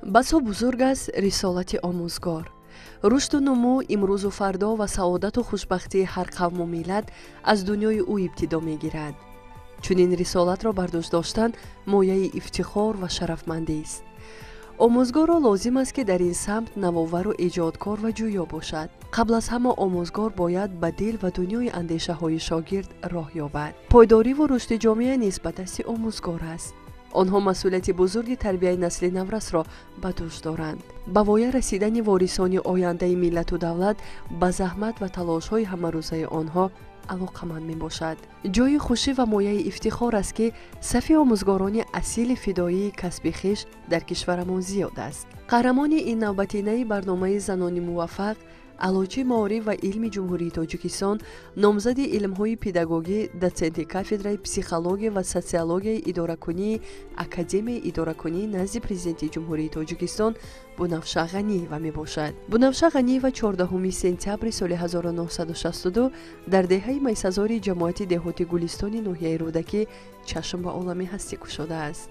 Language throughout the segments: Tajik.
Басо бузург аст рисолати омӯзгор. Рушду нумӯ, имрӯзу фардо ва саодату хушбахтии ҳар қавму миллат аз дунёи ӯ ибтидо мегирад. Чунин рисолатро бар дӯш доштан мояи ифтихор ва шарафмандист. Омӯзгорро лозим аст, ки дар ин самт навовару эҷодкор ва ҷӯё бошад. Қабл аз ҳама омӯзгор бояд ба дил ва дунёи андешаҳои шогирд роҳ ёбад. Пойдориву рушди ҷомеа низ ба дасти омӯзгор аст. Онҳо масъулияти бузурги тарбияи насли наврасро ба дӯш доранд. Ба воя расидани ворисони ояндаи миллату давлат ба заҳмат ва талошҳои ҳамарӯзаи онҳо алоқаманд мебошад. Ҷои хушӣ ва мояи ифтихор аст, ки сафи омӯзгорони асили фидоии касби хеш дар кишварамон зиёд аст. Қаҳрамони ин навбатинаи барномаи занони муваффақ, аълочии маориф ва илми Ҷумҳурии Тоҷикистон, номзади илмҳои педагогӣ, дотсенти кафедраи психология ва социологияи идоракунии Академияи идоракунии назди Президенти Ҷумҳурии Тоҷикистон Бунафша Ғаниева мебошад. Бунафша Ғаниева 14 сентябри соли 1962 дар деҳаи Майсазори ҷамоати деҳоти Гулистони ноҳияи Рӯдакӣ чашм ба олами ҳастӣ кушодааст.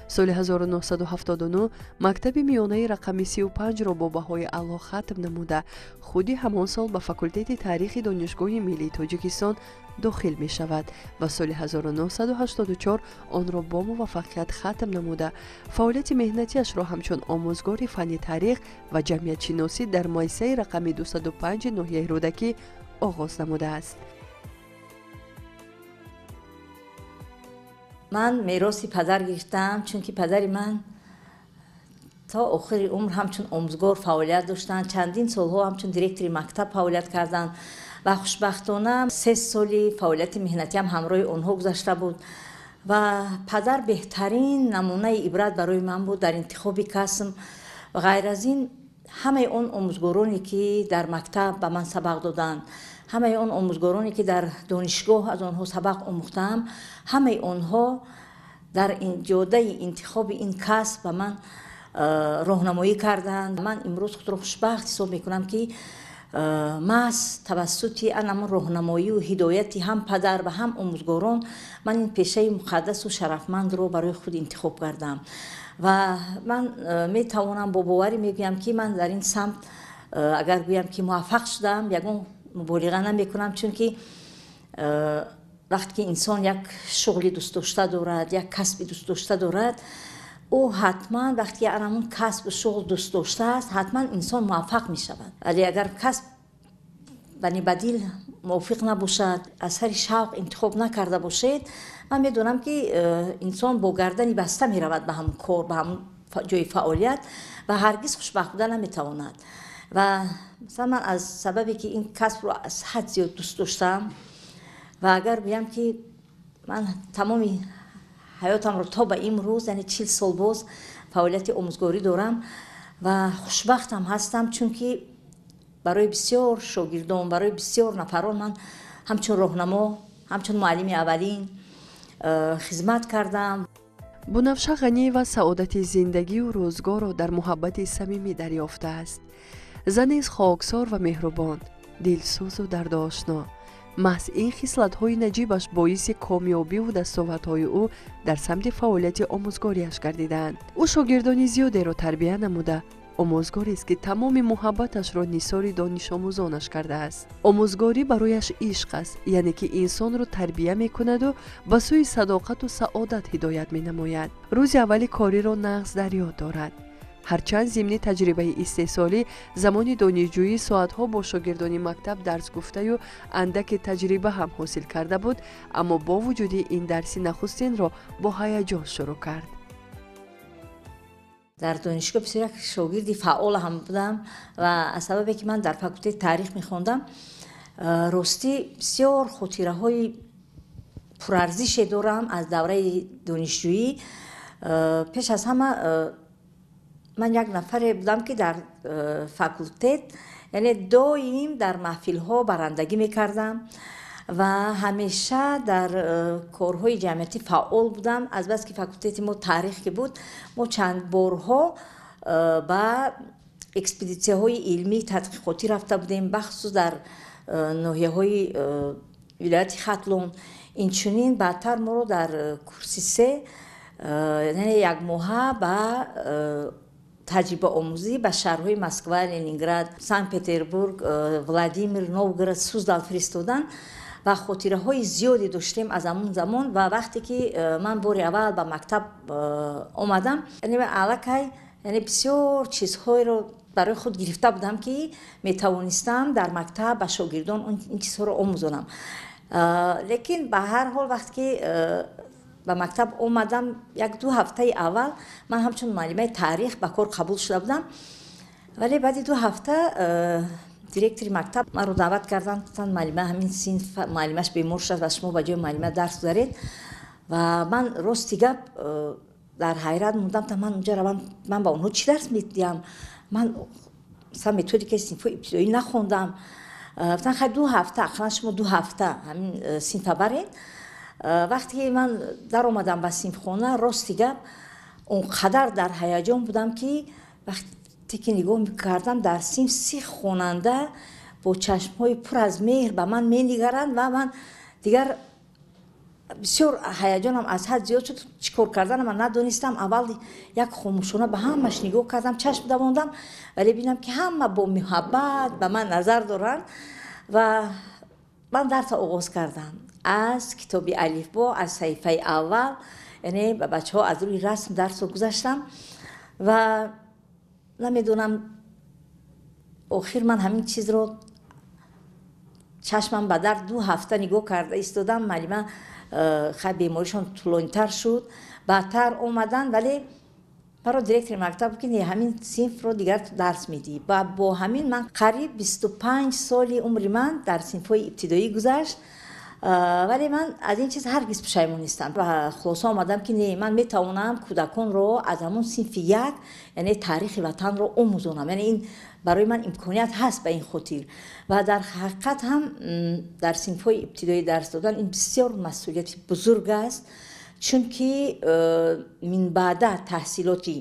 Соли 1979 мактаби миёнаи рақами 35-ро бо баҳои аъло хатм намуда, худи ҳамон сол ба факултети таърихи Донишгоҳи миллии Тоҷикистон дохил мешавад ва соли 1984 онро бо муваффақият хатм намуда, фаъолияти меҳнатиашро ҳамчун омӯзгори фанни таърих ва ҷамъиятшиносӣ дар муассисаи рақами 205 ноҳияи Рӯдакӣ оғоз намудааст. Ман мероси падар гирифтам, чунки падари ман то охири умр ҳамчун омӯзгор фаъолият доштанд, чандин солҳо ҳамчун директори мактаб фаъолият карданд ва хушбахтона 3 соли фаъолияти меҳнатиам ҳамроҳи онҳо гузашта буд ва падар беҳтарин намунаи ибрат барои ман буд дар интихоби касб. Ғайр аз ин, ҳамаи он омӯзгороне, ки дар мактаб ба ман сабақ доданд, ҳамаи он омӯзгороне, ки дар донишгоҳ аз онҳо сабақ омӯхтаам, ҳамаи онҳо дар ҷодаи интихоби ин касб ба ман роҳнамоӣ карданд. Ман имрӯз худро хушбахт ҳисоб мекунам, ки маҳз тавассути анамон роҳнамоию ҳидояти ҳам падар ва ҳам омӯзгорон ман ин пешаи муқаддасу шарафмандро барои худ интихоб кардам. Ва ман метавонам бо боварӣ мегӯям, ки ман дар ин самт, агар гӯям, ки муваффақ шудам, ягон муболиға намекунам, чунки вақте ки инсон як шуғли дӯстдошта дорад, як касби дӯстдошта дорад, ӯ ҳатман вақте ки анамон касбу шуғл дӯст доштааст, ҳатман инсон муваффақ мешавад. Вале агар касб ба дил мувофиқ набошад, аз сари шавқ интихоб накарда бошед, ман медонам, ки инсон бо гардани баста меравад ба ҳамон кор, ба ҳамон ҷои фаъолият ва ҳаргиз хушбахт буда наметавонад. Ва масалан, ман аз сабабе ки ин касбро аз ҳад зиёд дӯст доштам ва агар гӯям, ки ман тамоми ҳаётамро то ба имрӯз, яъне 40 сол боз фаъолияти омӯзгорӣ дорам ва хушбахтам ҳастам, чунки барои бисёр шогирдон, барои бисёр нафарон ман ҳамчун роҳнамо, ҳамчун муаллими аввалин хизмат кардам. Бунафша Ғаниева саодати зиндагию рӯзгорро дар муҳаббати самимӣ дарёфтааст. Занест хоксор ва меҳрубон, дилсӯзу дардошно. Маҳз ин хислатҳои наҷибаш боиси комёбиву дастовардҳои ӯ дар самти фаъолияти омӯзгориаш гардидаанд. Ӯ шогирдони зиёдеро тарбия намуда, омӯзгорест, ки тамоми муҳаббаташро нисори донишомӯзонаш кардааст. Омӯзгорӣ барояш ишқ аст, яъне ки инсонро тарбия мекунаду ба сӯи садоқату саодат ҳидоят менамояд. Рӯзи аввали кориро нағз дар ёд дорад. Ҳарчанд зимни таҷрибаи истеҳсолӣ замони донишҷӯӣ соатҳо бо шогирдони мактаб дарс гуфтаю андаке таҷриба ҳам ҳосил карда буд, аммо бо вуҷуди ин дарси нахустинро бо ҳаяҷон шурӯъ кард. Дар донишгоҳ бисёр як шогирди фаъол ҳам будам ва аз сабабе ки ман дар факултети таърих мехондам, ростӣ бисёр хотираҳои пурарзише дорам аз давраи донишҷӯӣ. Пеш аз ҳама, ман як нафаре будам, ки дар факултет, яъне доим дар маҳфилҳо барандагӣ мекардам ва ҳамеша дар корҳои ҷамъиятӣ фаъол будам. Азбаски факултети мо таърих ки буд, мо чанд борҳо ба экспедитсияҳои илмӣ тадқиқотӣ рафта будем, бахусус дар ноҳияҳои вилояти Хатлон. Инчунин баъдтар моро дар курси се, яъне якмоҳа, ба Таҷрибаомӯзӣ ба шаҳрҳои Москва, Ленинград, Санкт-Петербург, Владимир, Новгород, Суздал фиристоданд ва хотираҳои зиёде доштем аз ҳамон замон. Ва вақте ки ман бори аввал ба мактаб омадам, аллакай яъне бисёр чизҳоеро барои худ гирифта будам, ки метавонистам дар мактаб ба шогирдон ин чизҳоро омӯзонам. Лекин ба ҳар ҳол, вақте ки ба мактаб омадам, 1-2 ҳафтаи аввал ман ҳамчун муаллимаи таърих ба кор қабул шуда будам, вале баъди 2 ҳафта директори мактаб маро даъват карданд, гуфтанд: «Муаллима, ҳамин синф муаллимаш бемор шуд ва шумо ба ҷои муаллима дарс гузаред». Ва ман, рости гап, дар ҳайрат мондам. Та ман унҷа равам, ман ба онҳо чӣ дарс медиҳам? Ман масалан методикаи синфҳои ибтидоӣ нахондам. Гуфтанд: «Хай, 2 ҳафта, ақаллан шумо 2 ҳафта ҳамин синфа баред». Вақте ки ман даромадам ба синфхона, рости гап, он қадар дар ҳаяҷон будам, ки вақте ки нигоҳ мекардам, дар синф 30 хонанда бо чашмҳои пур аз меҳр ба ман менигаранд ва ман дигар бисёр ҳаяҷонам аз ҳад зиёд шуд, чӣ кор карданам ман надонистам. Аввал як хомӯшона ба ҳамаш нигоҳ кардам, чашм давондам, вале бинам, ки ҳама бо муҳаббат ба ман назар доранд. Ва ман дарса оғоз кардам аз китоби алифбо, аз саҳифаи аввал, яъне ба бачаҳо аз рӯи расм дарсро гузаштам. Ва намедонам, охир ман ҳамин чизро чашмам ба дар 2 ҳафта нигоҳ карда истодам. Муаллима хай, беморишон тӯлонитар шуд, баъдтар омаданд, вале маро директори мактаб ки не, ҳамин синфро дигар дарс медиҳӣ. Ва бо ҳамин ман қариб 25 соли умри ман дар синфҳои ибтидоӣ гузашт. Вале ман аз ин чиз ҳаргиз пушаймон нестам ва хулоса омадам, ки не, ман метавонам кӯдаконро аз ҳамон синфи 1, яъне таърихи ватанро омӯзонам, яъне ин барои ман имконият ҳаст ба ин хотир. Ва дар ҳақиқат ҳам дар синфҳои ибтидоӣ дарс додан ин бисёр масъулияти бузург аст, чунки минбаъда таҳсилоти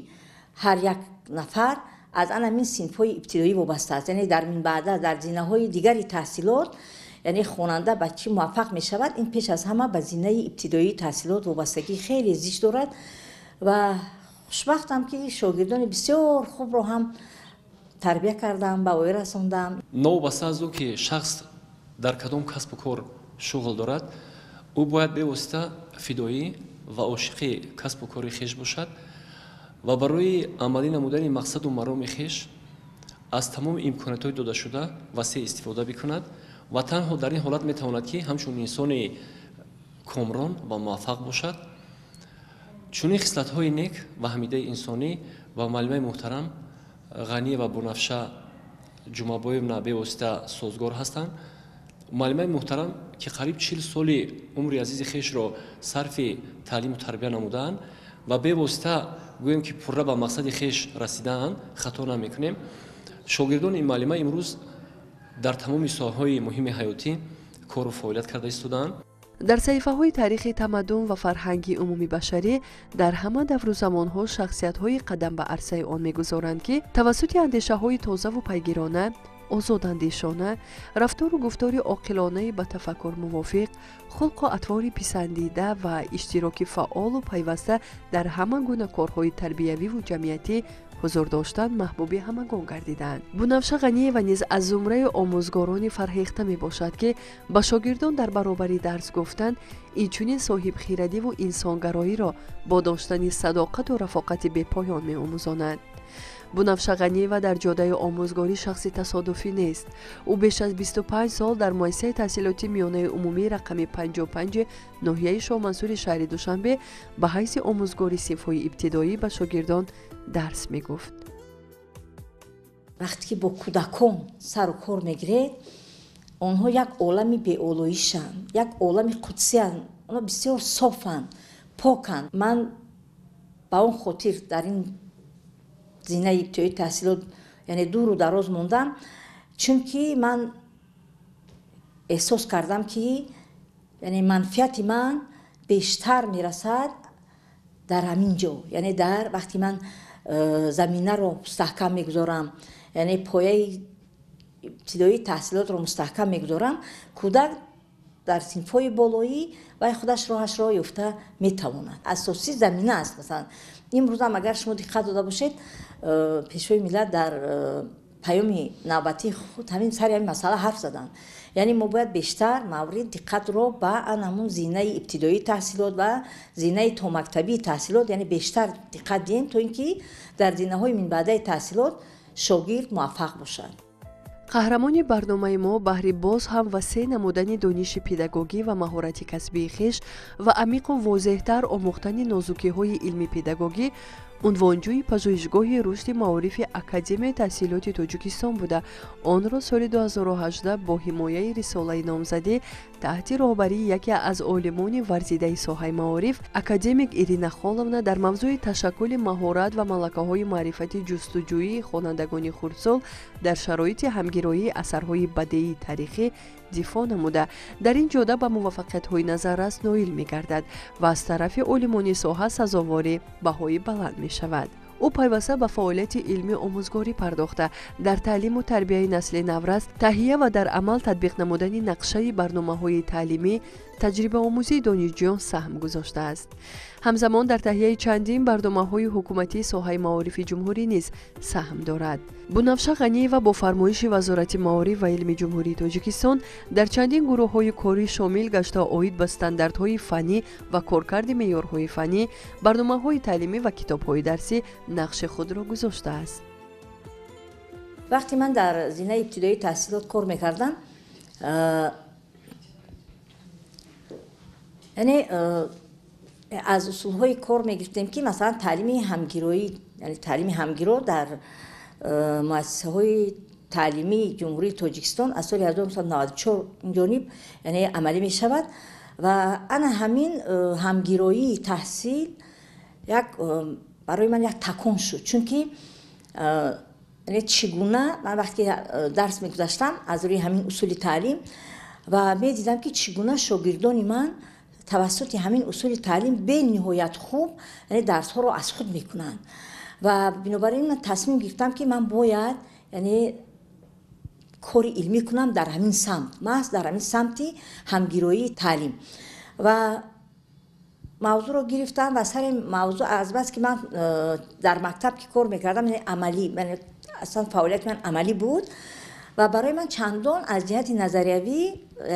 ҳар як нафар аз ан ҳамин синфҳои ибтидоӣ вобаста аст. Яъне дар минбаъда дар зинаҳои дигари таҳсилот, яъне хонанда ба чӣ муваффақ мешавад, ин пеш аз ҳама ба зинаи ибтидоии таҳсилот вобастагӣ хеле зич дорад. Ва хушбахтам, ки шогирдони бисёр хубро ҳам тарбия кардам, ба воя расондам. Новобаста аз он ки шахс дар кадом касбу кор шуғл дорад, ӯ бояд бевосита фидоӣ ва ошиқи касбу кори хеш бошад ва барои амалӣ намудани мақсаду мароми хеш аз тамоми имкониятҳои додашуда васеъ истифода бикунад ва танҳо дар ин ҳолат метавонад, ки ҳамчун инсони комрон ва муваффақ бошад. Чунин хислатҳои нек ва ҳамидаи инсонӣ ба муаллимаи муҳтарам Ғаниева Бунафша Ҷумабоевна бевосита созгор ҳастанд. Муаллимаи муҳтарам, ки қариб 40 соли умри азизи хешро сарфи таълиму тарбия намудаанд ва бевосита гӯем, ки пурра ба мақсади хеш расидаанд, хато намекунем. Шогирдони ин муаллима имрӯз дар тамоми соҳаҳои муҳими ҳаётӣ кору фаъолият карда истодаанд. Дар саҳифаҳои таърихи тамаддун ва фарҳанги умумибашарӣ дар ҳама давру замонҳо шахсиятҳои қадам ба арсаи он мегузоранд, ки тавассути андешаҳои тозаву пайгирона, озодандешона, рафтору гуфтори оқилонаи ба тафаккур мувофиқ, хулқу атвори писандида ва иштироки фаъолу пайваста дар ҳама гуна корҳои тарбиявиву ҷамъиятӣ ҳузур доштан, маҳбуби ҳамагон гардиданд. Бунафша Ғаниева низ аз зумраи омӯзгорони фарҳехта мебошад, ки ба шогирдон дар баробари дарс гуфтан инчунин соҳибхирадиву инсонгароиро бо доштани садоқату рафоқати бепоён меомӯзонад. Бунафша Ғаниева дар ҷодаи омӯзгорӣ шахси тасодуфӣ нест. Ӯ беш аз 25 сол дар муассисаи таҳсилоти миёнаи умумии рақами 55 ноҳияи Шоҳмансури шаҳри Душанбе ба ҳайси омӯзгори синфҳои ибтидоӣ ба шогирдон дарс мегуфт. Вақте ки бо кӯдакон сару кор мегиред, онҳо як олами беолоишанд, як олами қудсиянд, онҳо бисёр софанд, поканд. Ман ба он хотир дар ин зинаи ибтидоии таҳсилот, яъне дуру дароз мондам, чунки ман эҳсос кардам, ки яъне манфиати ман бештар мерасад дар ҳамин ҷо, яъне дар вақти ман заминаро мустаҳкам мегузорам, яъне пояи ибтидоии таҳсилотро мустаҳкам мегузорам, кӯдак Дар синфҳои болоӣ вай худаш роҳашро ёфта метавонад. Асосӣ замина аст. Масалан, имрӯзам агар шумо диққат дода бошед, Пешвои миллат дар паёми навбатии худ ҳамин сари ҳамин масъала ҳарф заданд. Яъне мо бояд бештар маврид диққатро ба ан ҳамун зинаи ибтидоии таҳсилот ва зинаи томактабии таҳсилот, яъне бештар диққат диҳем, то ин ки дар зинаҳои минбаъдаи таҳсилот шогирд муваффақ бошад. Қаҳрамони барномаи мо баҳри боз ҳам васеъ намудани дониши педагогӣ ва маҳорати касбии хеш ва амиқу возеҳтар омӯхтани нозукиҳои илми педагогӣ унвонҷӯи пажӯҳишгоҳи рушди маорифи Академияи таҳсилоти Тоҷикистон буда, онро соли 2018 бо ҳимояи рисолаи номзадӣ таҳти роҳбарии яке аз олимони варзидаи соҳаи маориф, академик Ирина Холовна, дар мавзӯи ташаккули маҳорат ва малакаҳои маърифати ҷустуҷӯии хонандагони хурдсол дар шароити ҳамгироии асарҳои бадеии таърихӣ дифоъ намуда, дар ин ҷода ба муваффақиятҳои назаррас ноил мегардад ва аз тарафи олимони соҳа сазовори баҳои баланд мешавад. Ӯ пайваста ба фаъолияти илмӣ омӯзгорӣ пардохта, дар таълиму тарбияи насли наврас, таҳия ва дар амал татбиқ намудани нақшаи барномаҳои таълимӣ, таҷрибаомӯзии донишҷӯён саҳм гузоштааст. Ҳамзамон дар таҳияи чандин барномаҳои ҳукуматии соҳаи маорифи ҷумҳурӣ низ саҳм дорад. Бунафша Ғаниева бо фармоиши Вазорати маориф ва илми Ҷумҳурии Тоҷикистон дар чандин гурӯҳҳои корӣ шомил гашта, оид ба стандартҳои фаннӣ ва коркарди меъёрҳои фаннӣ, барномаҳои таълимӣ ва китобҳои дарсӣ нақши худро гузоштааст. Вақте ман дар зинаи ибтидоии таҳсилот кор мекардам, яъне аз усулҳои кор мегирифтем, ки масалан таълими ҳамгироӣ, яъне таълими ҳамгиро дар муассисаҳои таълимии Ҷумҳурии Тоҷикистон аз соли 1994 инҷониб, яъне амалӣ мешавад ва ана ҳамин ҳамгироии таҳсил як барои ман як такон шуд, чунки яъне чӣ гуна ман вақте дарс мегузаштам аз рӯи ҳамин усули таълим ва медидам, ки чӣ гуна шогирдони ман тавассути ҳамин усули таълим бениҳоят хуб, яъне дарсҳоро аз худ мекунанд. Ва бинобар ин ман тасмим гирифтам, ки ман бояд, яъне кори илмӣ кунам дар ҳамин самт, маҳз дар ҳамин самти ҳамгироии таълим. Ва мавзӯъро гирифтам ва сари мавзӯъ, азбаски ман дар мактаб ки кор мекардам, яъне амалӣ, аслан фаъолияти ман амалӣ буд ва барои ман чандон аз ҷиҳати назариявӣ,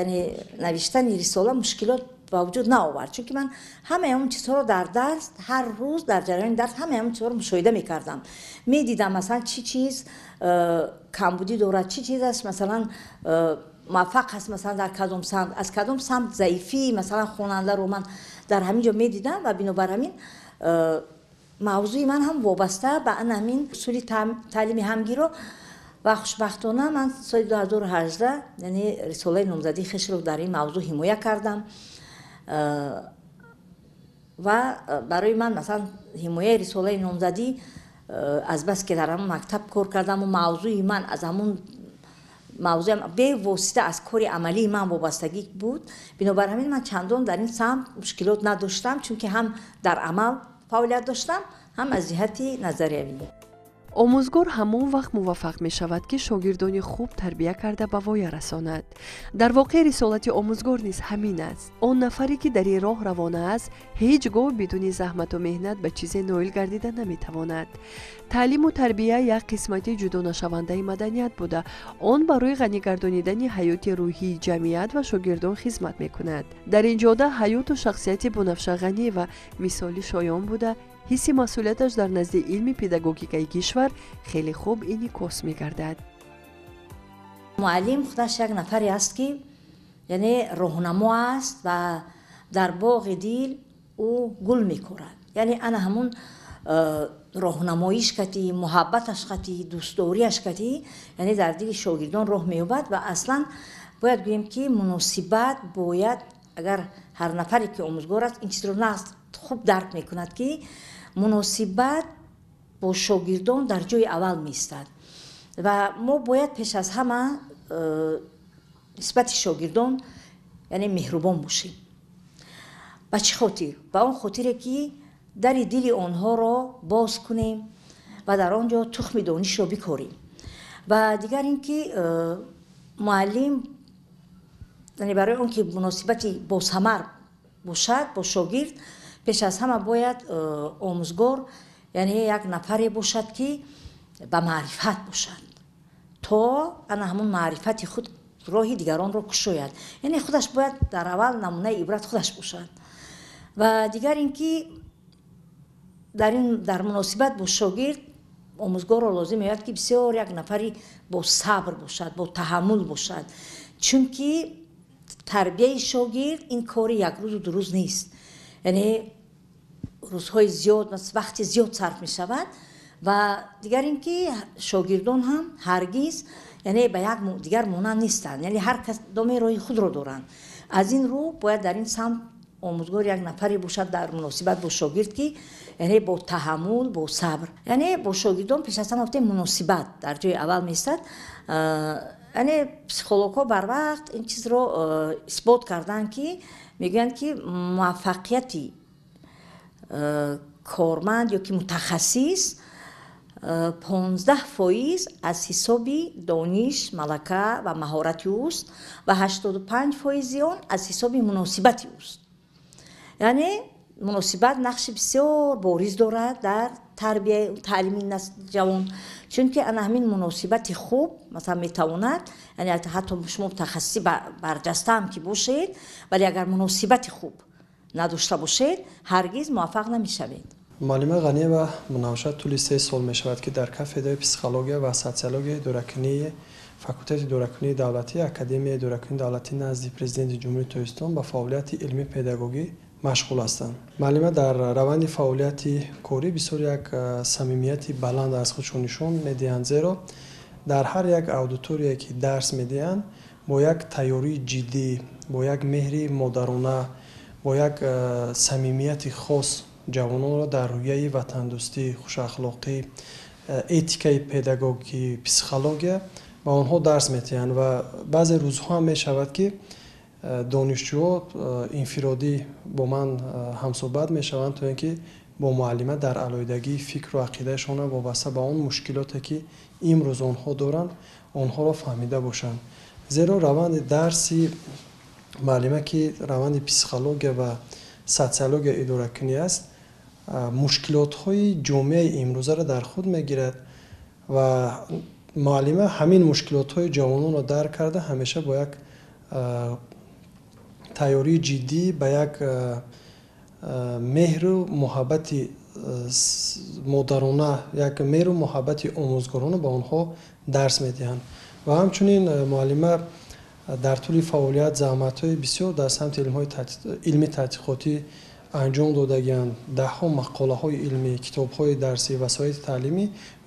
яъне навиштани рисола мушкилот ба вуҷуд наовард, чунки ман ҳамаи он чизҳоро дар дарс, ҳар рӯз дар ҷараёни дарс ҳамаи он чизҳоро мушоҳида мекардам. Медидам, масалан, чӣ чиз камбудӣ дорад, чӣ чиз аст, масалан, муваффақ аст, масалан, дар кадом самт, аз кадом самт заифии, масалан, хонандаро ман дар ҳамин ҷо медидам. Ва бинобар ҳамин мавзӯи ман ҳам вобаста ба ан ҳамин усули таълими ҳамгиро ва хушбахтона ман соли 2018, яъне рисолаи номзадии хешро дар ин мавзӯъ ҳимоя кардам. Ва барои ман, масалан, ҳимояи рисолаи номзадӣ, азбаски дар ҳамон мактаб кор кардаму мавзӯи ман аз ҳамон мавзӯам бевосита аз кори амалии ман вобастагӣ буд, бинобар ҳамин ман чандон дар ин самт мушкилот надоштам, чунки ҳам дар амал фаъолият доштам, ҳам аз ҷиҳати назариявӣ. Омӯзгор ҳамон вақт муваффақ мешавад, ки шогирдони хуб тарбия карда ба воя расонад. Дар воқеъ рисолати омӯзгор низ ҳамин аст. Он нафаре, ки дар ин роҳ равона аст, ҳеҷ гоҳ бидуни заҳмату меҳнат ба чизе ноил гардида наметавонад. Таълиму тарбия як қисмати ҷудонашавандаи маданият буда, он барои ғанигардонидани ҳаёти рӯҳии ҷамъият ва шогирдон хизмат мекунад. Дар ин ҷода ҳаёту шахсияти Бунафша Ғаниева мисоли шоён буда, ҳисси масъулияташ дар назди илми педагогикаи кишвар хеле хуб инъикос мегардад. Муаллим худаш як нафаре аст, ки яъне роҳнамо аст ва дар боғи дил ӯ гул мекорад. Яъне ана ҳамун роҳнамоиш кати, муҳаббаташ кати, дӯстдориаш кати, яъне дар дили шогирдон роҳ меёбад. Ва аслан бояд гӯем, ки муносибат бояд, агар ҳар нафаре ки омӯзгор аст, ин чизро нағз хуб дарк мекунад, ки муносибат бо шогирдон дар ҷои аввал меистад ва мо бояд пеш аз ҳама нисбати шогирдон, яъне меҳрубон бошем. Ба чӣ хотир? Ба он хотире, ки дари дили онҳоро боз кунем ва дар он ҷо тухми донишро бикорем. Ва дигар ин ки муаллим Яъне барои он ки муносибати босамар бошад бо шогирд, пеш аз ҳама бояд омӯзгор, яъне як нафаре бошад, ки ба маърифат бошад, то ана ҳамон маърифати худ роҳи дигаронро кушояд. Яъне худаш бояд дар аввал намунаи ибрат худаш бошад. Ва дигар ин ки дар муносибат бо шогирд омӯзгорро лозим меояд, ки бисёр як нафари бо сабр бошад, бо таҳаммул бошад, чунки тарбияи шогирд ин кори якрӯзу дурӯз нест. Яъне рӯзҳои зиёд, вақти зиёд сарф мешавад. Ва дигар ин ки шогирдон ҳам ҳаргиз, яъне ба як дигар монанд нестанд, яъне ҳар кас доме роҳи худро доранд. Аз ин рӯ бояд дар ин самт омӯзгор як нафаре бошад дар муносибат бо шогирд, ки яъне бо таҳаммул, бо сабр, яъне бо шогирдон пеш аз ҳама гуфтем муносибат дар ҷои аввал меистад. Яъне психологҳо барвақт ин чизро исбот карданд, ки мегӯянд, ки муваффақияти корманд ё ки мутахассис 15% аз ҳисоби дониш, малака ва маҳорати ӯст ва 85%-и он аз ҳисоби муносибати ӯст. Яъне муносибат нақши бисёр бориз дорад дар тарбияи таълими насли ҷавон, чунки ана ҳамин муносибати хуб масалан метавонад, яъне ҳатто шумо мутахассиси барҷастаам ки бошед, вале агар муносибати хуб надошта бошед, ҳаргиз муваффақ намешавед. Муаллима Ғаниева Мунавваша тӯли 3 сол мешавад, ки дар кафедраи психология ва социологияи идоракунии факултети идоракунии давлатӣ Академияи идоракунии давлатӣ назди Президенти Ҷумҳурии Тоҷикистон ба фаъолияти илмии педагогӣ машғул ҳастанд. Муаллима дар раванди фаъолияти корӣ бисёр як самимияти баланд аз худшон нишон медиҳанд, зеро дар ҳар як аудитория, ки дарс медиҳанд, бо як тайёрии ҷиддӣ, бо як меҳри модарона, бо як самимияти хос ҷавононро дар рӯҳияи ватандӯстӣ, хушахлоқӣ, этикаи педагогӣ, психология ба онҳо дарс медиҳанд. Ва баъзе рӯзҳо ҳам мешавад, ки донишҷӯҳо инфиродӣ бо ман ҳамсӯҳбат мешаванд, то ин ки бо муаллима дар алоҳидагии фикру ақидаашона вобаста ба он мушкилоте, ки имрӯз онҳо доранд, онҳоро фаҳмида бошанд. Зеро раванди дарси муаллима, ки раванди психология ва социология идоракунӣ аст, мушкилотҳои ҷомеаи имрӯзаро дар худ мегирад ва муаллима ҳамин мушкилотҳои ҷавононро дарк карда, ҳамеша бо як тайёрии ҷиддӣ, ба як меҳру муҳаббати модарона, як меҳру муҳаббати омӯзгорона ба онҳо дарс медиҳанд. Ва ҳамчунин муаллима дар тӯли фаъолият заҳматҳои бисёр дар самти илми тадқиқотӣ анҷом додагианд. Даҳҳо мақолаҳои илмӣ, китобҳои дарсӣ, васоити таълимӣ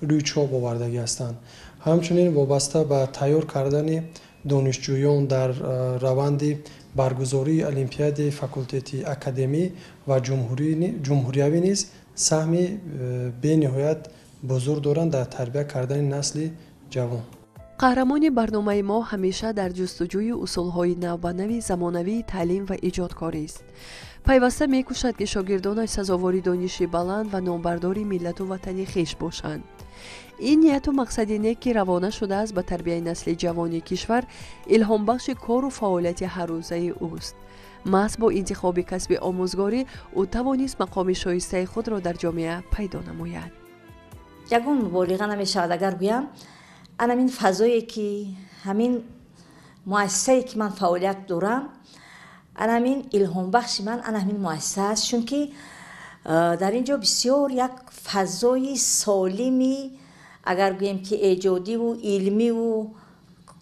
рӯи чоп овардагӣ ҳастанд. Ҳамчунин вобаста ба тайёр кардани донишҷӯён дар раванди баргузории олимпиадаи факултети академӣ ва ҷумҳуриявӣ низ саҳми бениҳоят бузург доранд дар тарбия кардани насли ҷавон. Қаҳрамони барномаи мо ҳамеша дар ҷустуҷӯи усулҳои навбанави замонавии таълим ва иҷодкорист. Пайваста мекӯшад, ки шогирдонаш сазовори дониши баланд ва номбардори миллату ватани хеш бошанд. Ин нияту мақсади нек, ки равона шудааст ба тарбияи насли ҷавони кишвар, илҳомбахши кору фаъолияти ҳаррӯзаи ӯст. Маҳз бо интихоби касби омӯзгорӣ ӯ тавонист мақоми шоистаи худро дар ҷомеа пайдо намояд. Ягон муболиға намешавад агар гӯям, анамин фазое ки ҳамин муассисае ки ман фаъолият дорам, анамин илҳомбахши ман ана ҳамин муассиса аст, чунки дар ин ҷо бисёр як фазои солими, агар гӯем ки эҷодиву илмиву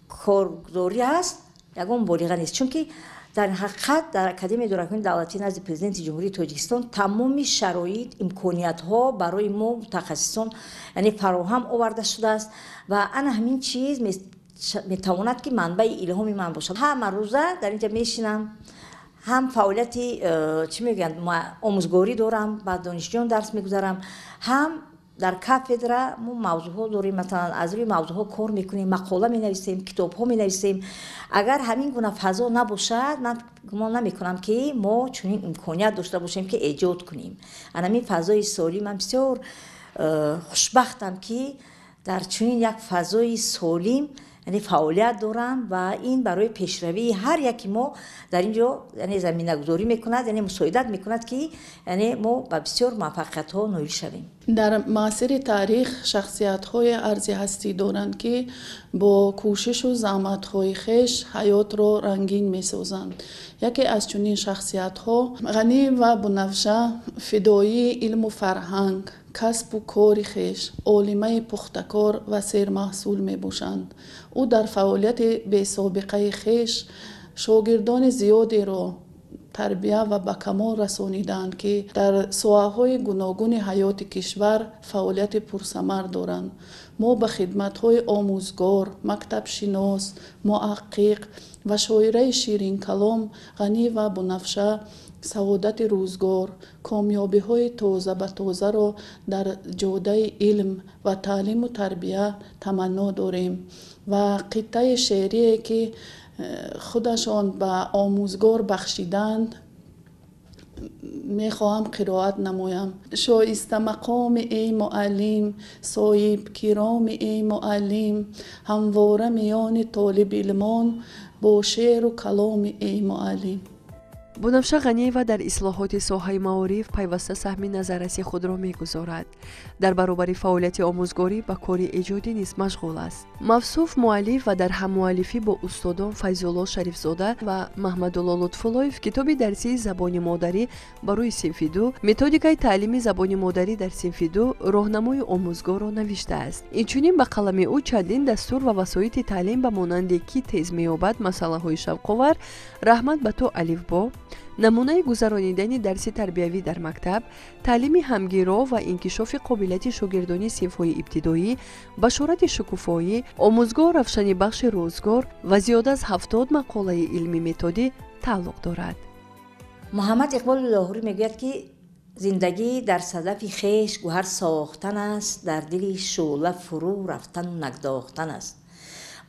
коргузорӣ аст, ягон муболиға нест. Чунки дар ҳақиқат дар Академияи идоракунии давлатӣ назди Президенти Ҷумҳурии Тоҷикистон тамоми шароит, имкониятҳо барои мо мутахассисон, яъне фароҳам оварда шудааст ва ана ҳамин чиз метавонад, ки манбаи илҳоми ман бошад. Ҳама рӯза дар ин ҷо мешинам, ҳам фаъолияти чӣ мегӯянд, омӯзгорӣ дорам, ба донишҷӯён дарс мегузарам, ҳам дар кафедра мо мавзӯъҳо дорем, масалан аз рӯи мавзӯъҳо кор мекунем, мақола менависем, китобҳо менависем. Агар ҳамин гуна фазо набошад, ман гумон намекунам, ки мо чунин имконият дошта бошем, ки эҷод кунем. Анамин фазои солим, ман бисёр хушбахтам, ки дар чунин як фазои солим, Яъне фаъолият доранд ва ин барои пешравии ҳар яки мо дар ин ҷо яъне заминагузорӣ мекунад, яъне мусоидат мекунад, ки яъне мо ба бисёр муваффақиятҳо ноил шавем. Дар маъсири таърих шахсиятҳои арзи ҳастӣ доранд, ки бо кӯшишу заҳматҳои хеш ҳаётро рангин месозанд. Яке аз чунин шахсиятҳо Ғаниева Бунафша, фидоии илму фарҳанг, касбу кори хеш, олимаи пухтакор ва сермаҳсул мебошанд. Ӯ дар фаъолияти бесобиқаи хеш шогирдони зиёдеро тарбия ва ба камол расонидаанд, ки дар соҳаҳои гуногуни ҳаёти кишвар фаъолияти пурсамар доранд. Мо ба хидматҳои омӯзгор, мактабшинос, муҳаққиқ ва шоираи ширинкалом Ғаниева Бунафша саодати рӯзгор, комёбиҳои тоза ба тозаро дар ҷодаи илм ва таълиму тарбия таманно дорем ва қиттаи шеърие, ки худашон ба омӯзгор бахшиданд, мехоҳам қироат намоям. Шоиста мақоми эй муаллим, соҳиб кироми эй муаллим, ҳамвора миёни толибилмон бо шеъру каломи эй муаллим. Бунафша Ғаниева дар ислоҳоти соҳаи маориф пайваста саҳми назарраси худро мегузорад. Дар баробари фаъолияти омӯзгорӣ ба кори эҷодӣ низ машғул аст. Мавсуф муаллиф ва дар ҳаммуаллифӣ бо устодон Файзулло Шарифзода ва Маҳмадулло Лутфуллоев китоби дарсии забони модарӣ барои синфи ду, методикаи таълими забони модарӣ дар синфи ду, роҳнамои омӯзгорро навиштааст. Инчунин ба қалами ӯ чандин дастур ва васоити таълим ба монанди «Кӣ тез меёбад», масъалаҳои шавқовар, «Раҳмат ба ту, алифбо», намунаи гузаронидани дарси тарбиявӣ дар мактаб, таълими ҳамгиро ва инкишофи қобилияти шогирдони синфҳои ибтидоӣ, башорати шукуфоӣ, омӯзгор равшани бахши рӯзгор ва зиёда аз 70 мақолаи илмӣ методӣ тааллуқ дорад. Муҳаммад Иқболи Лоҳурӣ мегӯяд, ки зиндагӣ дар садафи хеш гӯҳар сохтан аст, дар дили шӯъла фурӯ рафтану нагдохтан аст.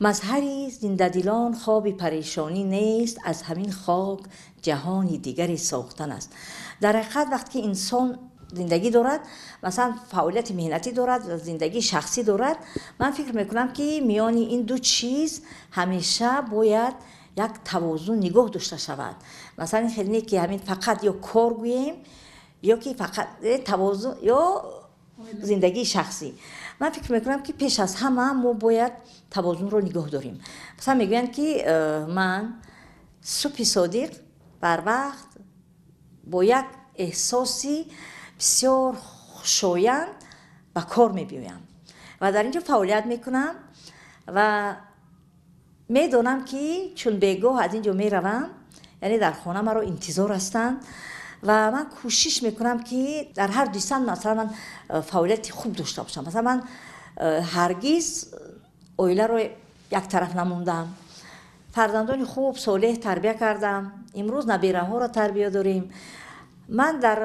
Мазҳари зиндадилон хоби парешонӣ нест, аз ҳамин хок ҷаҳони дигаре сохтан аст. Дар ҳақиқат вақте ки инсон зиндагӣ дорад, масалан фаъолияти меҳнатӣ дорад, зиндагии шахсӣ дорад, ман фикр мекунам, ки миёни ин ду чиз ҳамеша бояд як тавозун нигоҳ дошта шавад. Масалан, ин хеле не, ки ҳамин фақат ё кор гӯем, ё ки фақат тавозун ё зиндагии шахсӣ. Ман фикр мекунам, ки пеш аз ҳама мо бояд тавозунро нигоҳ дорем. Масалан, мегӯянд, ки ман субҳи содиқ барвақт бо як эҳсоси бисёр хушоянд ба кор мебиёям ва дар ин ҷо фаъолият мекунам ва медонам, ки чун бегоҳ аз ин ҷо меравам, яъне дар хона маро интизор ҳастанд ва ман кӯшиш мекунам, ки дар ҳар ду самт масалан ман фаъолияти хуб дошта бошам. Масалан, ман ҳаргиз оиларо яктараф намондам, фарзандони хуб, солеҳ тарбия кардам, имрӯз набираҳоро тарбия дорем. Ман дар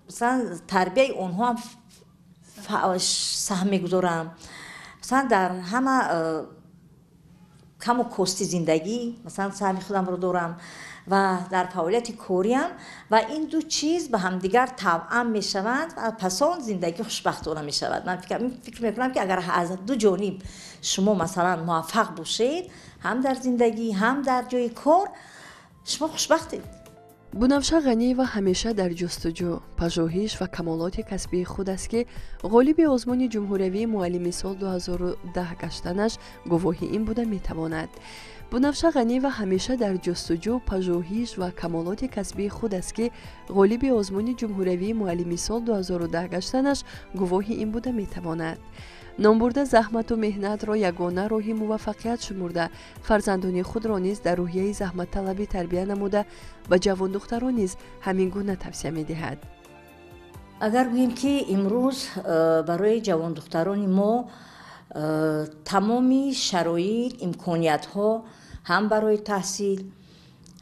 масалан тарбияи онҳо ҳам саҳм мегузорам. Масалан, дар ҳама каму кости зиндагӣ масалан саҳми худамро дорам ва дар фаъолияти кориам, ва ин ду чиз ба ҳамдигар тавъам мешаванд ва пас он зиндагӣ хушбахтона мешавад. Ман фикр мекунам, ки агар аз ду ҷониб шумо масалан муваффақ бошед, ҳам дар зиндагӣ, ҳам дар ҷои кор, шумо хушбахтед. Бунафша Ғаниева ҳамеша дар ҷустуҷӯ, пажӯҳиш ва камолоти касбии худ аст, ки ғолиби озмуни ҷумҳуриявии муаллими сол 2010 гаштанаш гувоҳи ин буда метавонад. Бунафша Ғаниева ҳамеша дар ҷустуҷӯ, пажӯҳиш ва камолоти касбии худ аст, ки ғолиби озмуни ҷумҳуриявии муаллими сол 2010 гаштанаш гувоҳи ин буда метавонад. Номбурда заҳмату меҳнатро ягона роҳи муваффақият шумурда, фарзандони худро низ дар рӯҳияи заҳматталабӣ тарбия намуда, ба ҷавондухтарон низ ҳамин гуна тавсия медиҳад. Агар гӯем, ки имрӯз барои ҷавондухтарони мо тамоми шароит, имкониятҳо ҳам барои таҳсил,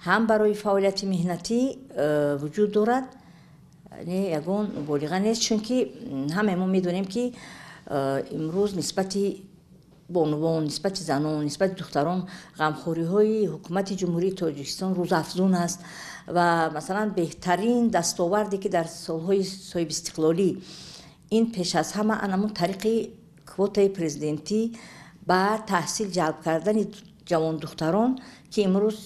ҳам барои фаъолияти меҳнатӣ вуҷуд дорад, ягон муболиға нест, чунки ҳамаи мо медонем, ки имрӯз нисбати бонувон, нисбати занон, нисбати духтарон ғамхориҳои ҳукумати Ҷумҳурии Тоҷикистон рӯзафзун аст. Ва масалан беҳтарин дастоварде, ки дар солҳои соҳибистиқлолӣ, ин пеш аз ҳама анамун тариқи квотаи президентӣ Ба таҳсил ҷалб кардани ҷавондухтарон, ки имрӯз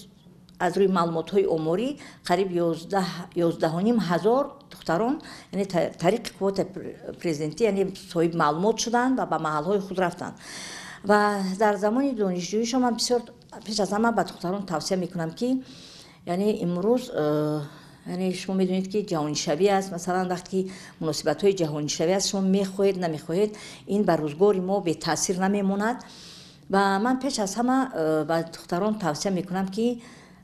аз рӯи маълумотҳои оморӣ қариб 11,5 ҳазор духтарон, яъне тариқи квота президентӣ, яъне соҳиби маълумот шуданд ва ба маҳалҳои худ рафтанд. Ва дар замони донишҷӯишон ман бисёр пеш аз ҳама ба духтарон тавсия мекунам, ки яъне имрӯз яъне шумо медонед, ки ҷаҳонишавӣ аст. Масалан, вақте ки муносибатҳои ҷаҳонишавӣ аст, шумо мехоҳед, намехоҳед, ин ба рӯзгори мо бетаъсир намемонад. Ва ман пеш аз ҳама ба духтарон тавсия мекунам, ки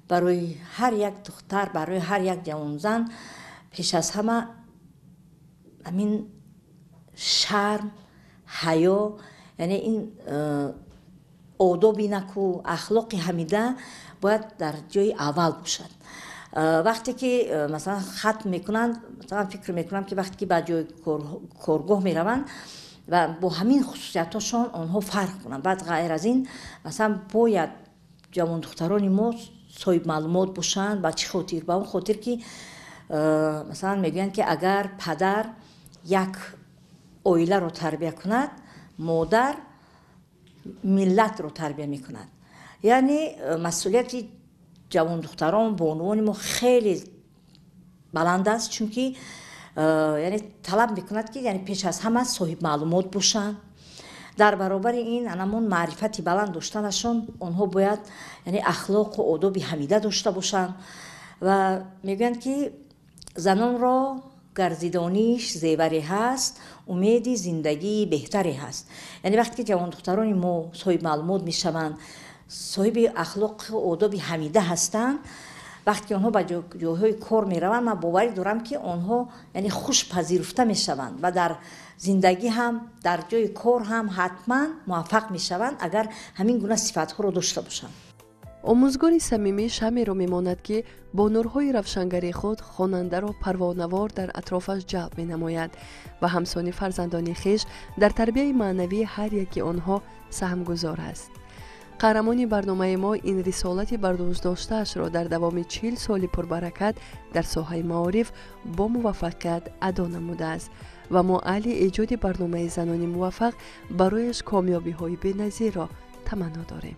барои ҳар як духтар, барои ҳар як ҷавонзан пеш аз ҳама ҳамин шарм, ҳаё, яъне ин одоби наку, ахлоқи ҳамида бояд дар ҷои аввал бошад. Вақте ки масалан хатм мекунанд, масалан фикр мекунам, ки вақте ки ба ҷои коргоҳ мераванд ва бо ҳамин хусусиятҳошон онҳо фарқ кунанд. Баъд ғайр аз ин, масалан, бояд ҷавондухтарони мо соҳиби маълумот бошанд. Ба чӣ хотир? Ба он хотир, ки масалан мегӯянд, ки агар падар як оиларо тарбия кунад, модар миллатро тарбия мекунад. Яъне масъулияти ҷавондухтарон, бонувони мо хеле баланд аст, чунки яъне талаб мекунад, ки яъне пеш аз ҳама соҳиби маълумот бошанд. Дар баробари ин анамон маърифати баланд доштанашон, онҳо бояд яъне ахлоқу одоби ҳамида дошта бошанд. Ва мегӯянд, ки занонро гарзидониш зеваре ҳаст, умеди зиндагии беҳтаре ҳаст. Яъне вақте ки ҷавондухтарони мо соҳиби маълумот мешаванд, соҳиби ахлоқу одоби ҳамида ҳастанд, вақте ки онҳо ба ҷойҳои кор мераванд, ман боварӣ дорам, ки онҳо яъне хушпазируфта мешаванд ва дар зиндагӣ ҳам, дар ҷои кор ҳам ҳатман муваффақ мешаванд, агар ҳамин гуна сифатҳоро дошта бошанд. Омӯзгори самимӣ шамеро мемонад, ки бо нурҳои равшангари худ хонандаро парвонавор дар атрофаш ҷалб менамояд ва ҳамсони фарзандони хеш дар тарбияи маънавии ҳар яки онҳо саҳмгузор аст. Қаҳрамони барномаи мо ин рисолати бардӯшдоштаашро дар давоми 40 соли пурбаракат дар соҳаи маориф бо муваффақият адо намудааст ва мо аҳли эҷоди барномаи занони муваффақ барояш комёбиҳои беназирро таманно дорем.